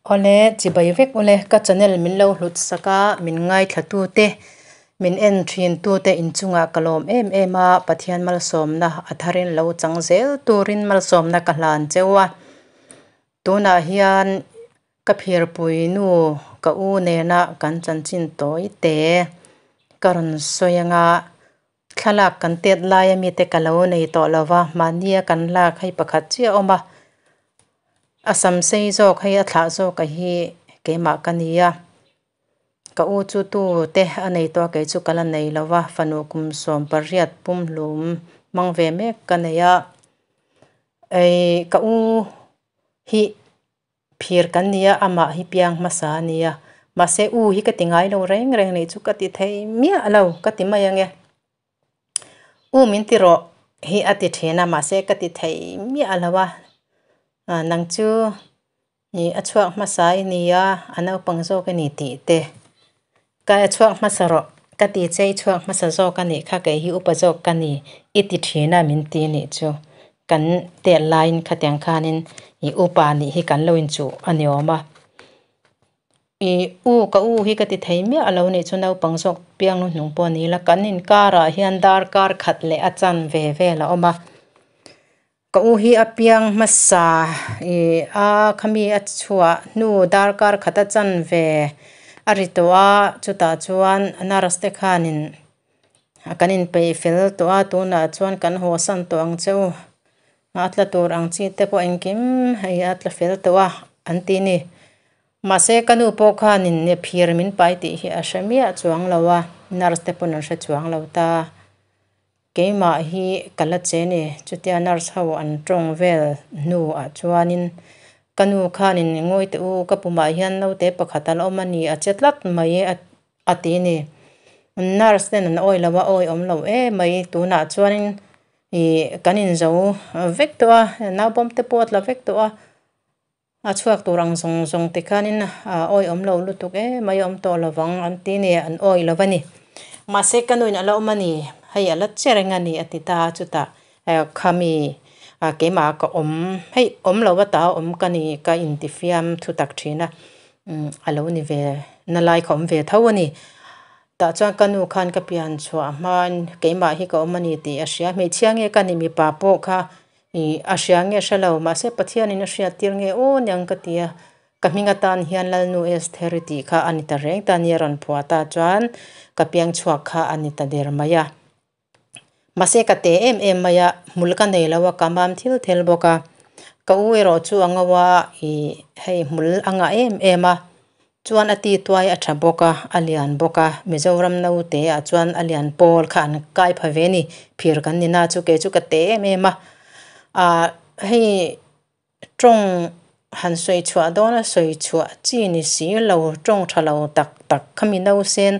Awle, chibai vek ule, ka channel min lo hlut sak a, min ngaithla tu te, min en thin tu te inchungah ka lawm em em a, Pathian malsawmna a tharin lo chang zel turin malsawmna ka hlan cheu a. Tunah hian ka phirpui nu ka u nena kan chanchin tawi te ka rawn sawi anga thlalak kan tet laia mite ka lo nei tawh lova mahnia kan lak hei pakhat chiah a awm a a sam sei zawk hei a thlah zawk a hi keimah ka ni a ka u chu tu te a nei tawh a kei chu ka la nei lova fanu kum 18 pumhlum hmang ve mek ka nei a ei ka u hi phir kan nia amah hi piang hmasa a nia mahse u hi ka ti ngai lo reng reng nih chu ka ti thei miah lo ka ti mai ange u min ti rawh hi a ti thin a mahse ka ti thei miah lo a nang chu ih a chhuak hmasa i nia a naupang zawk a ni tih te ka chhuak hmasa rawh ka ti che i chhuak hmasa zawk a nih kha kei hi upa zawk ka ni i ti thin a min ti nih chu kan tel laiin khatiang khanin ih upa nih hi kan lo inchuh a ni awm a ih u ka u hi ka ti thei miah lo nih chu naupang zawk piang lu hnung pawh a ni la kan inkarah hian darkar khat leh a chan ve vel a awm a. Ka u hi a piang hmasa ih a khami a chhuah hnu darkar khat a chan ve a ri tawh a chutah chuan nurse te khanin kan inpeih fel tawh a tunah chuan kan haw san tawh ang che u a tla tur ang chi te pawh engkim hei a tla fel tawh a an ti a ni mahse ka nu pawh khanin phir min pai tih hi a hre miah chuang lo a nurse te pawn an hre chuang lo ta. Keimah hi ka la che ni, chutia nurse ho an tawng vel hnuah chuanin ka nu khanin ngawi teh u, ka pumah hian naute pakhat a la awm a ni, a che tlat mai a ti a ni. Nurse ten an awi lo a, awi awm lo em mai, tunah chuanin ih kan inzo vek tawh a, naupawm te pawh a tla vek tawh a. A chhuak tur ang zawng zawng te khanin a awi awm lo lutuk em mai awm tawh lovang an ti a ni, an awi lo a ni. Mahse ka nuin a la awm a ni, hei a la che reng a ni a ti ta a, chutah khami keimah ka awm hei awm lo ata awm ka ni ka intifiam thu tak thin a, a lo ni ve na lai kha awm ve tho a ni. Tah chuan ka nu khan ka pian chhuah hmain keimah hi ka awm a ni tih a hria, hmeichhia nge ka ni mipa pawh kha Ih, a hria nge hre lo, mahse Pathianin a hriat tir nge aw niang ka ti a, ka hming atan hian Lalnu Estheri tih kha a ni ta reng ta nia rawn phuah ta chuan ka piang chhuak kha a ni ta der mai a. Mahse ka te em em mai a, hmul ka nei lo a, ka mam thil thel bawk a, ka u erawh chu a ngo a, ih hei hmul a ngah em em a, Chuan a ti tuai a tha bawk a, a lian bawk a, Mizoram naute ah chuan a lian pawl kha an kai pha ve ni, phir kan ni na chu kei chu ka te em em a, ah hei tawng han sawi chhuah dawn a sawi chhuah chi ni si lo, tawng tha lo tak tak khami nausen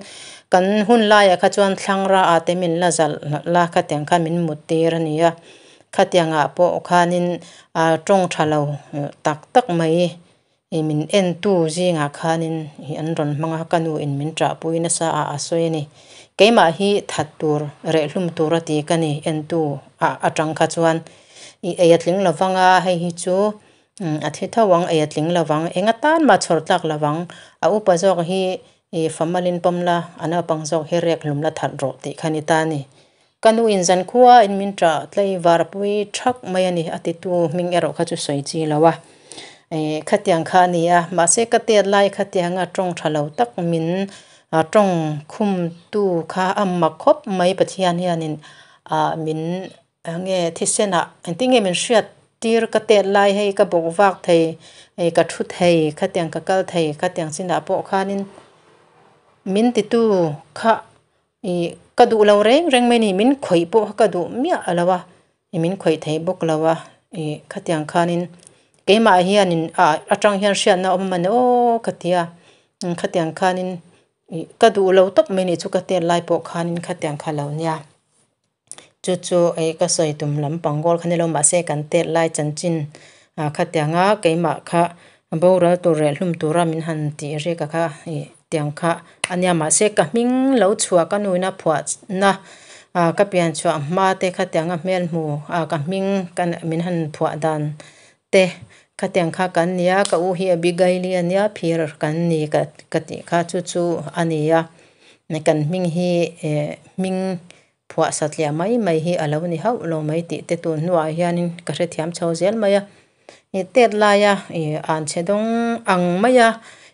kan hun laiah kha chuan thlangra ah te min la zalh la khatiang khan min mut tir a ni a, khatiang ah pawh khanin ah tawng tha lo tak tak mai. Ih min entu zingah khanin ih an rawn hmang a, ka nu in min ṭahpui nasa a a sawi a ni. Keimah hi that tur, rehlum tur a ti ka ni entu ah aṭang kha chuan ih ei a tling lovang a, hei hi chu a thi tho ang, ei a tling lovang, eng atan mah chhawr tlak lovang, a upa zawk hi ih famalin pawm la, a naupang zawk hi rek hlum la that rawh tih kha ni ta a ni. Ka nu in zankhua in min ṭah tlaivar pui ṭhak mai a ni, a titu hming erawh kha chu sawi chi lo a. Ih khatiang kha a ni a, mahse ka tet lai khatianga tawng ṭha lo tak min tawng khum tu kha a mak khawp mai Pathian hianin ah min nge thisen ah engtin nge min hriat tir ka tet lai hei ka bawk vak thei ih ka thu thei khatiang ka kal thei khatiang chinah pawh khanin min titu kha Ih ka duh lo reng reng mai a ni, min khawih pawh kha ka duh miah lo a, ih min khawih thei bawk lo a, ih khatiang khanin keimah hianin ah atang hian hriatna a awm a ni aw ka ti a, khatiang khanin ih ka duh lo tawp mai a ni chu ka tet lai pawh khanin khatiang kha lo nia. Chu chu ih ka sawi tum lampang goal kha ni lo mahse kan tet lai chanchin ah khatianga keimah kha boral tur leh hlum tura min han tih rik a kha ih tiang kha a nia mahse ka hming lo chhuah ka nuina phuah na ah ka pian chhuah hma te khatianga hmel hmu ah ka hming ka min han phuah dan te. Khatiang kha kan nia, ka u hi Abigaili a nia, phir kan ni ka ka tih kha chu chu a ni a. Kan hming hi hming phuah satliah mai mai hi a lo ni hauh lo mai tih te tun hnuah hianin ka hrethiam chho zel mai a. I tet laia i anchhe dawng ang maia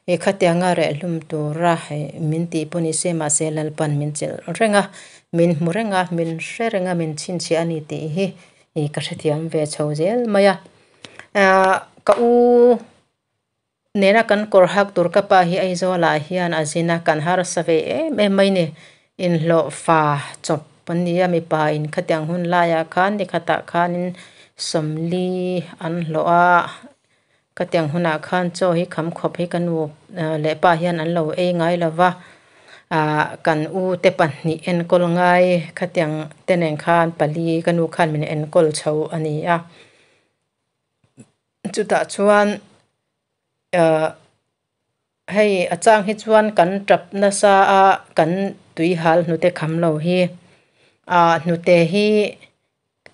i khatianga rehhlum tura min tih pawh ni se mahse Lalpan min chelh reng a, min hmu reng a, min hre reng a, min chhinchhiah a ni tih hi i ka hrethiam ve chho zel mai a. Ka u nena kan kawr hak tur ka pa hi Aizawlah hian a zin a, kan harsa ve em em mai ni. Inhlawh fa chawp an ni a, mipa in khatiang hun laiah khan nikhatah khanin 40 an hlawh a, khatiang hunah khan chaw hi kham khawp hi ka nu leh pa hian an lo ei ngai lo va, ah kan u te pahnih enkawl ngai khatiang te nen khan pali ka nu khan min enkawl chho a ni a. Chutah chuan ahh hei a chang hi chuan kan tap nasa a kan tui hal hnute kham lo hi ah hnute hi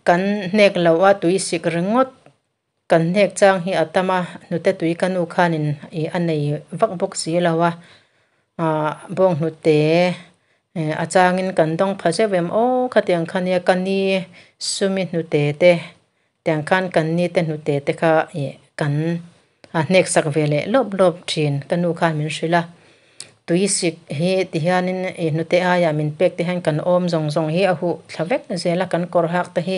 kan hnek loh a tui sik ringawt kan hnek chang hi a tam a hnute tui ka nu khanin ih a nei vak bawk si lo a ah bawng hnute a changin kan dawng pha zeuh em aw khatiang kha nia ka ni sumi hnute te. Tiang khan kan ni te hnute te kha ih kan a hnek sak ve leh lawp lawp thin ka nu khan min hrilh a. Tui sik hi ti hianin ih hnute aiah min pek te hian kan awm zawng zawng hi a huh thla vek zel a kan kawr hak te hi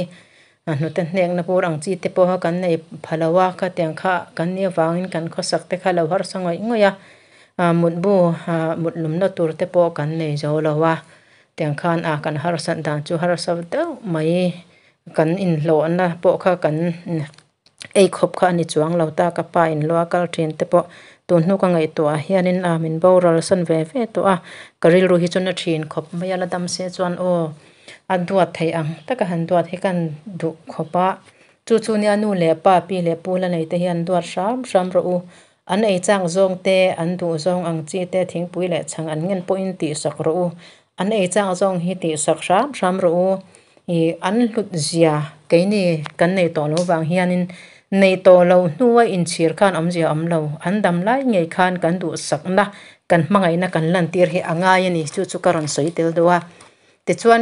a hnute hnekna bur ang chi te pawha kan nei pha lo a khatiang kha kan nih avangin kan khawsak te kha lo harsa ngawih ngawih a ah mutbu ah mut lumna tur te pawh kan nei zo lo a tiang khan a kan harsat dan chu harsa deuh mai. Kan inhlawhna pawh kha kan ei khawp kha a ni chuang lo ta, ka pa inhlawh a kal thin te pawh tun hnu ka ngaihtuah ah hianin a min boral san ve ve tawh a, ka rilru hi chuan a thin khawp mai a la dam se chuan aw a duat theih ang taka han duat hi ka duh khawp a, chu chu nia nu leh pa pi leh pu la nei te hian duat hram hram rawh u, an ei chak zawng te an duh zawng ang chi te thingpui leh chhang an ngen pawhin tihsak rawh u, an ei chak zawng hi tihsak hram hram rawh u. Ih an hlut zia keini kan nei tawh lo vang hianin nei tawh lo hnua inchhir khan awmzia a awm lo. An dam lai ngei khan kan duhsakna kan hmangaihna kan lantir hi a ngai a ni chu chu ka rawn sawi tel duh a. Tichuan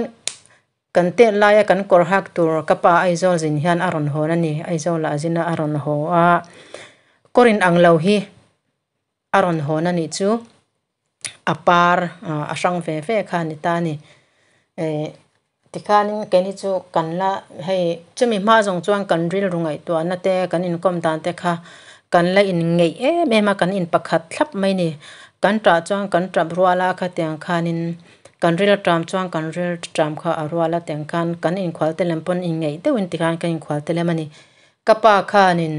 kan tet laia kan kawr hak tur ka pa Aizawl zin hian a rawn hawn a ni. Aizawlah zin a rawn haw a, kawr in ang lo hi a rawn hawn a nih chu. A par a hrang ve ve kha a ni ta a ni. Eh tikhanin keini chu kan la hei chumi hma zawng chuan kan rilru ngaihtuahna te kan inkawm dan te kha kan la inngeih em em a kan in pakhat thlap mai a ni. Kan tah chuan kan tap rual a khatiang khanin kan ril ṭam chuan kan ril ṭam kha a rual a tiang khan kan inkhual te lem pawn inngeih deuhin tikhan kan inkhual te lem a ni. Ka pa khanin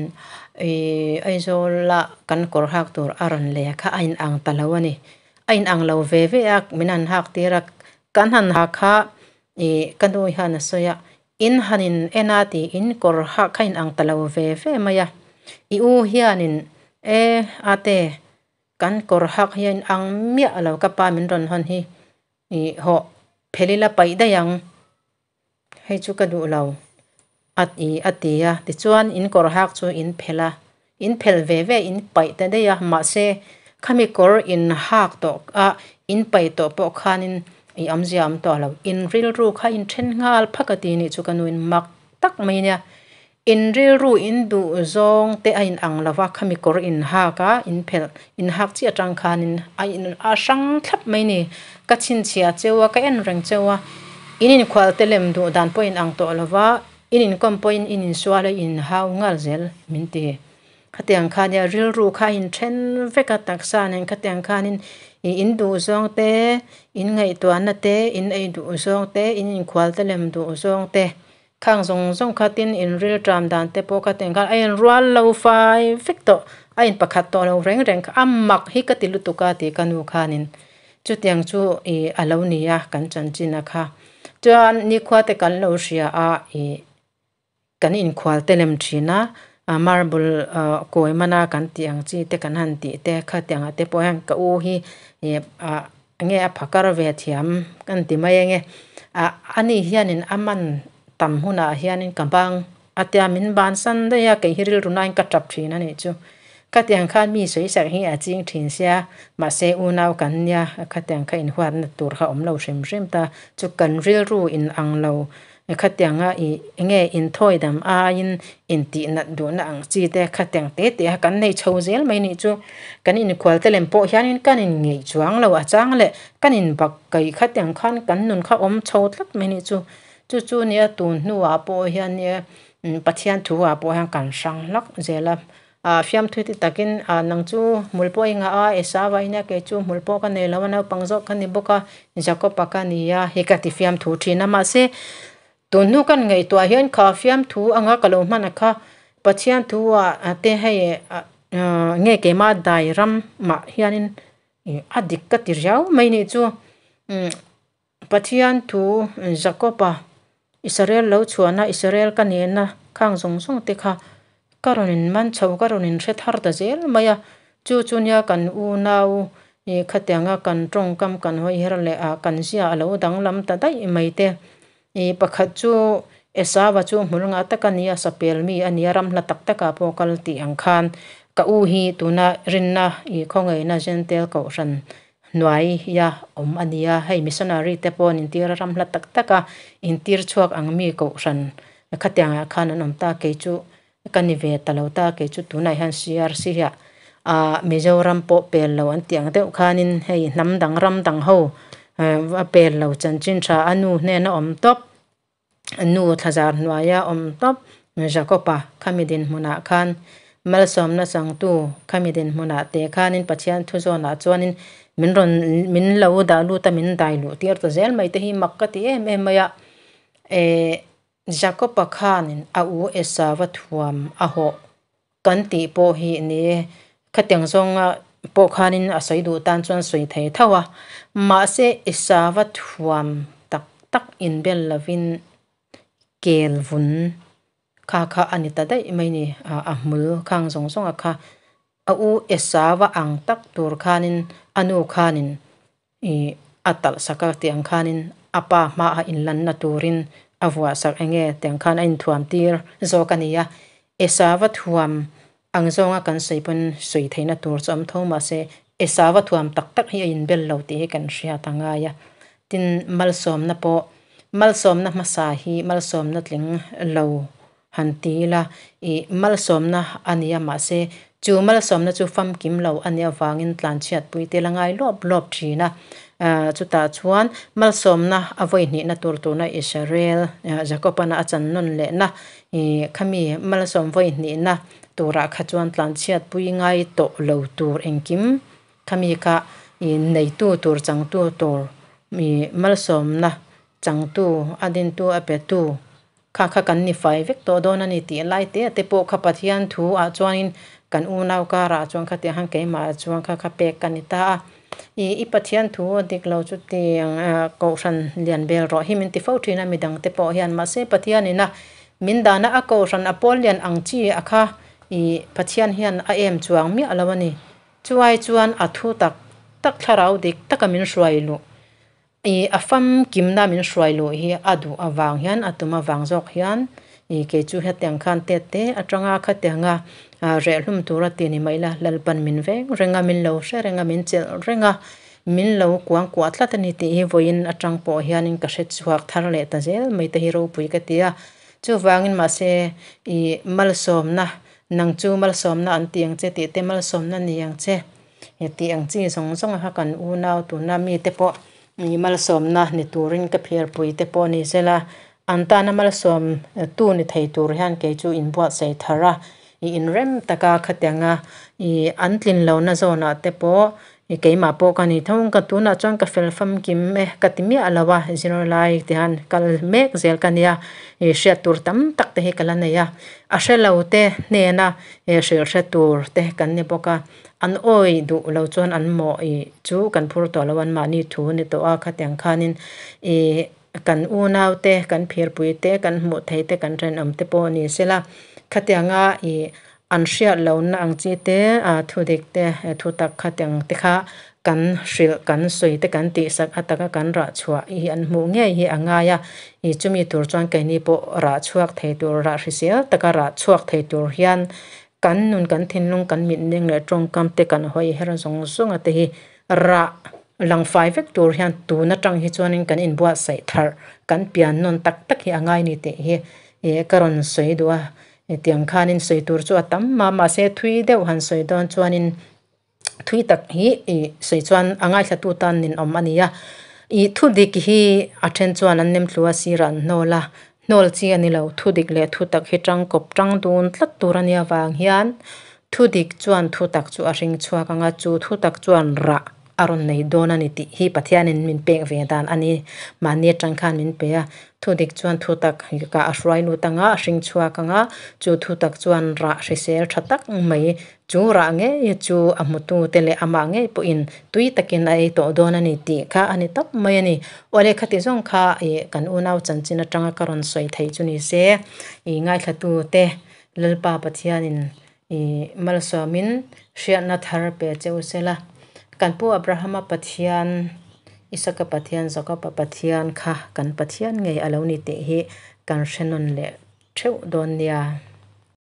ih Aizawla kan kawr hak tur a rawn lei a kha a inang ta lo a ni. A inang lo ve ve a, min han hak tir a, kan han ha kha ih ka nu hian a sawi a, in han in en a tiin kawr hak kha a inang ta lo ve ve mai a. I u hianin e ate kan kawr hak hi a inang miah lo ka pa min rawn hawn hi ih hawh phel ila paih daih ang. Hei chu ka duh lo a ti a ti a tichuan in kawr hak chu in phelh a in phelh ve ve in paih ta daih a mahse khami kawr in hak tawh a in paih tawh pawh khanin ih awmzia a awm tawh lo in rilru kha in then nghal phak a ti nih chu ka nuin mak tak mai nia In rilru in duh zawng te a in ang lo va, khami kawr in hak a, in phelh in hak chiah atang khanin a in a hrang thlap mai ni. Ka chhinchhiah cheu a, ka en reng cheu a, in inkhual te lem duh dan pawh in ang tawh lo va, in inkawm pawhin in insual a, in hau nghal zel min ti. Khatiang kha nia rilru kha a in then vek a taksa nen khatiang khanin ih in duh zawng te, in ngaihtuahna te, in ei duh zawng te, in inkhual te lem duh zawng te Khang zawng zawng kha tin in ril ṭam dan te pawh kha tiang khan a in rual lo fai vek tawh, a in pakhat tawh lo reng reng kha a mak hi ka ti lutuk a tih ka nu khanin chutiang chu ih a lo ni a kan chanchin a kha. Chuan nikhua te kan lo hria a ih kan inkhual te lem thin a, marble kawi mana kan tih ang chi te kan han tih te khatiang ah te pawh hian ka u hi ih ah Enge a phakar ve thiam kan ti mai enge ah ani hianin a man tam hunah hianin ka bang a A tia min bansan daih a, kei hi rilru nain ka tap thin a nih chu. Khatiang khan mi sawi sarh hi a ching thin sia, mahse unau kan nia, khatiang kha inhuatna tur kha awm lo hrim hrim ta chu kan rilru in ang lo. Khatianga i enge inthawi dam aiin intihnat duhna ang chi te khatiang te te a kan nei chho zel mai nih chu. Kan inkhual te lem pawh hianin kan inngeih chuang lo a chang leh kan inbak kai khatiang khan kan nun kha awm chho tlat mai nih chu. Chu chu nia tun hnuah pawh hian nia Pathian thu ah pawh hian kan hrang hlak zel a. Ah fiamthu ti takin ah nang chu hmul pawh i ngah a, Esau a nia kei chu hmul pawh ka nei lo a, naupang zawk ka ni bawk a, Jakob-a ka ni a, hi ka ti fiamthu thin a. Mahse tun hnu kan ngaihtuah hian kha fiamthu anga ka lo hman a kha Pathian thu ah te hei nge keimah dai ram mah hianin a dik ka ti riau mai nih chu. Pathian thu Jakob-a Israel lo chhuahna, Israel ka nihna khang zawng zawng te kha ka rawn in man chho, ka rawn in hre thar ta zel mai a. Chu chu nia kan unau ih khatianga kan tawngkam kan hawi her leh a kan zia a lo danglam ta daih mai te. Ih pakhat chu Esau-a chu hmul ngah tak a ni a, sapel mi a ni a, ram hla tak takah pawh kal tih ang khan ka u hi tuna rinna ih khawngaihna Jentail kohhran hnuaia awm a ni a, hei missionary te pawh an intir a, ram hla tak tak a intir chhuak ang mi kohhran khatiangah khan an awm ta, kei chu ka ni ve ta lo ta, kei chu tunah hian CRC ah ah Mizoram pawh pel lo an tih ang deuh khanin hei hnam dang ram dang ho a pel lo chanchin tha a nu hnena awm tawp. Nu thlazar hnuaia awm tawp Jakob-a khami dinhmunah khan malsawmna changtu khami dinhmunah te khanin Pathian thu zawnah chuanin min rawn min lo dah lut a min dai luh tir ta zel mai te hi mak ka ti em em mai a. Eh Jakob-a khanin a u Esau-a thuam a hawh kan tih pawh hi ni e. Khatiang zawnga pawh khanin a sawi duh tan chuan sawi thei tho a, mahse Esau-a thuam tak tak inbel lovin kel vun kha kha a ni ta daih mai ni, a hmul khang zawng zawnga kha a u Esau-a ang tak tur khanin a nu khanin Ih, a talh sak a tiang khanin a pa hmaah inlanna turin a vuah sak eng nge tiang khan a inthuam tir zawk a ni a. Esava thuam ang zawnga kan sawi pawn sawi theihna tur chu awm tho mahse Esava thuam tak tak hi a inbel lo tih hi kan hriat a ngai a. Tin, malsawmna pawh malsawmna hmasa hi malsawmna tling lo Han ti ila, ih, malsawmna a nia mahse, chu malsawmna chu famkim lo a nih avangin tlanchhiatpui te la ngai lawp lawp thin a. Chutah chuan malsawmna a vawi hnihna tur tuna Israel, Jakob-ana a chan nawn lehna, ih, khami malsawm vawi hnihna turah kha chuan tlanchhiatpui ngai tawh lo tur engkim khami kha, ih, neitu tur changtu tur, ih, malsawmna changtu, a dintu, a petu, Kha kha kan ni fai vek tawh dawn a ni tih lai te te pawh kha Pathian thu ah chuanin kan unau karah chuan khatiang khan keimah chuan kha kha pek ka ni ta a. I i Pathian thu a dik lo chu tiang kohhran lian bel rawh hi min ti fo thin a midang te pawh hian mahse Pathian ina min dana a kohhran a pawl lian ang chi a kha i Pathian hian a em chuang miah lo a ni. Chuai chuan a thu tak tak thlarau dik taka min hruai luh I a famkimna min hruai luh hi a duh avang hian, a tum avang zawk hian i kei chu hetiang khan tet te atanga khatianga rehhlum tura ti ni mai la, Lalpan min veng reng a, min lo hre reng a, min chelh reng a, min lo kuang kuah tlat a ni tih hi vawiin atang pawh hianin ka hre chhuak thar leh ta zel mai te hi ropui ka ti a. Chuvangin mahse i malsawmna, nang chu malsawmna an ti ang che tih te malsawmna ni ang che. Heti ang chi zawng zawng kha kan unau tuna mite pawh ih malsawmna ni turin ka phirpui te pawh ni sela, an tana malsawm tu ni thei tur hian kei chu inbuatsaih thar a, ih inrem taka khatianga ih an tlin lohna zawnah te pawh ih keimah pawh ka ni tho ang ka tunah chuan ka fel famkim e ka ti miah lo a, zirlai ti hian kal mek zel ka nia, ih hriat tur tam tak te hi ka la nei a, a hre lo te hnena ih hrilh hre tur te kan ni bawk a. An awi duh lo chuan an mawh ih chu kan phur tawh lo an mahni thu ni tawh a khatiang khanin ih kan unau te kan phirpui te kan hmuh thei te kan rinawm te pawh ni sela khatianga ih an hriat lohna ang chi te ah thu dik te thu tak khatiang te kha Kan hrilh, kan sawi te kan tihsak a taka kan rah chhuah hi an hmuh ngei hi a ngai a. Ih chumi tur chuan keini pawh rah chhuak thei tur, rah hrisel taka rah chhuak thei tur hian kan nun, kan thinlung, kan mitmeng leh tawngkam te kan hawi her zawng zawng a te hi rah lang fai vek tur hian tun atang hi chuanin kan inbuatsaih tharh, kan pian nawn tak tak hi a ngai ni tih hi ih ka rawn sawi duh a. Hetiang khanin sawi tur chu a tam a, mahse thui deuh han sawi dawn chuanin thui tak hi ih sawi chuan a ngaithlatu tan ninawm a ni a. Ih thu dik hi a then chuan an nem thlu a sirah an hnawl a, hnawl chi a ni lo. Thu dik leh thu tak hi tangkawp tang dun tlat tur a nia vang hian thu dik chuan thu tak chu a hring chhuak ang a, chu thu tak chuan rah a rawn nei dawn a ni tih hi Pathianin min pek ve dan a ni. Mahni atang khan min pe a, thu dik chuan thu tak kah a hruai lut ang a, a hring chhuak ang a, chu thu tak chuan rah hrisel tha tak mai Chu rah ngei chu a hmutute leh amah ngei pawhin tui takin a ei tawh dawn a ni tih kha a ni tawp mai a ni. Awle khati zawng kha ih kan unau chanchin atanga ka rawn sawi theih chu ni se, ih ngaithlatute Lalpa Pathianin ih malsawmin hriatna thar pe che u sela, kan Pu Abrahama Pathian, Isaka Pathian, Jakoba Pathian kha kan Pathian ngei a lo ni tih hi kan hre nawn leh theuh dawn nia.